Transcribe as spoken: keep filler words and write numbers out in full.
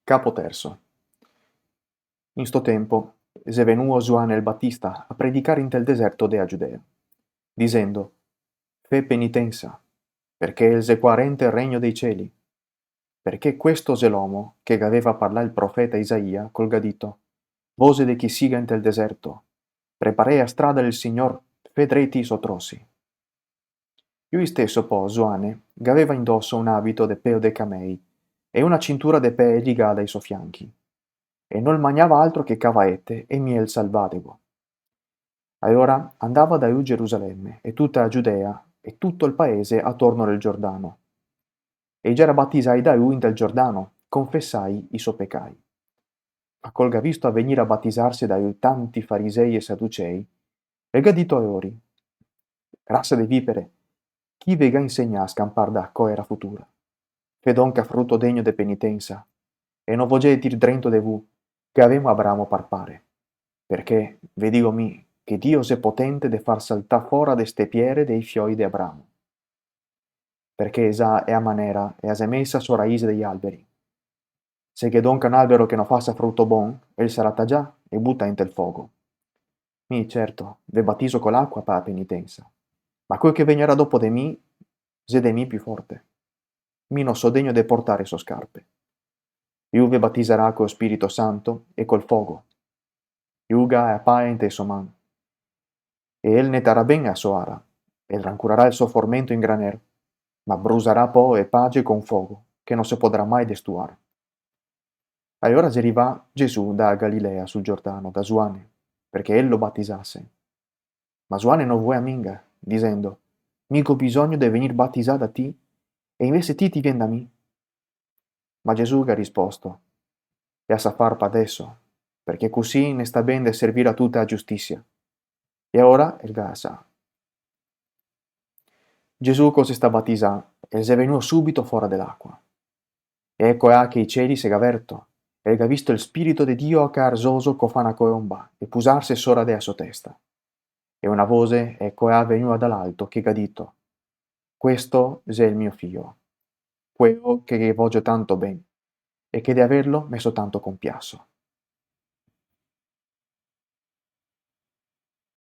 Capo terso. In sto tempo xe venuo Zuane el Batista a predicare inte el deserto dea Giudea, disendo: Fe penitensa, parché el xe qua rente el regno dei cieli. Parché questo xe l'omo che gaveva parlà el profeta Isaia col ga dito: Voxe de chi siga inte el deserto: Preparè a strada del Signor, fe dreti i so trosi. Lu isteso po, Zuane, gaveva indoso un abito de peo de camei e una cintura de pee ligada ai so fianchi, e nol magnava altro che cavaete e miel salvadego. Alora andava da lu Gerusaleme e tuta a Giudea e tuto el paese atorno del Giordano. E i gera batisai da lu inte el Giordano, confesai i so pecai. Ma col ga visto a vegnir a batisarse da lu tanti farisei e saducei, el ga dito a lori: Rasa de vipere, chi ve ga insegnà a scampar da la colera futura? Fe donca fruto degno de penitensa, e no vogè dir drento de vu che gavemo Abramo par pare, parché ve digo mi che Dio xe potente de far saltà fora de ste piere dei fioi de Abramo. Parché za xe la manera e la xe mesa so raise dei alberi. Se ghe xe donca un albero che no fasa fruto bon, el sarà tagià e butà inte el fogo. Mi, certo, ve batiso co l'acua pa la penitensa, ma quel che vegnarà dopo de mi xe de mi più forte. Mi no so degno de portare so scarpe. Lu ve batisarà col Spirito Santo e col fogo. Lu ga la pala inte so man, e el netarà ben la so ara, e rancurarà el so formento in graner, ma brusarà po la pace con fogo, che no se podarà mai destuar. Alora xe rivà Gesù da Galilea sul Giordano da Zuane, parché el lo batisase. Ma Zuane no voea minga, disendo: Mi go bisogno de vegnir batisà da ti, e invese ti ti vien da mi? Ma Gesù ga risposto: Lasa far pa deso, parché cusì ne sta ben de servir a tuta la giustisia. E alora el ga lasà. Gesù, co xe stà batisà, el xe vegnù subito fora de l'acua. E eco là che i cieli se ga verto, e el ga visto el Spirito de Dio a caer zoso co fa na colomba e pusarse sora de la so testa. E una voxe eco là vegnua da l'alto che ga dito: Questo xe el mio fio, queo che ghe vogio tanto ben, e che de averlo me so tanto compiaso.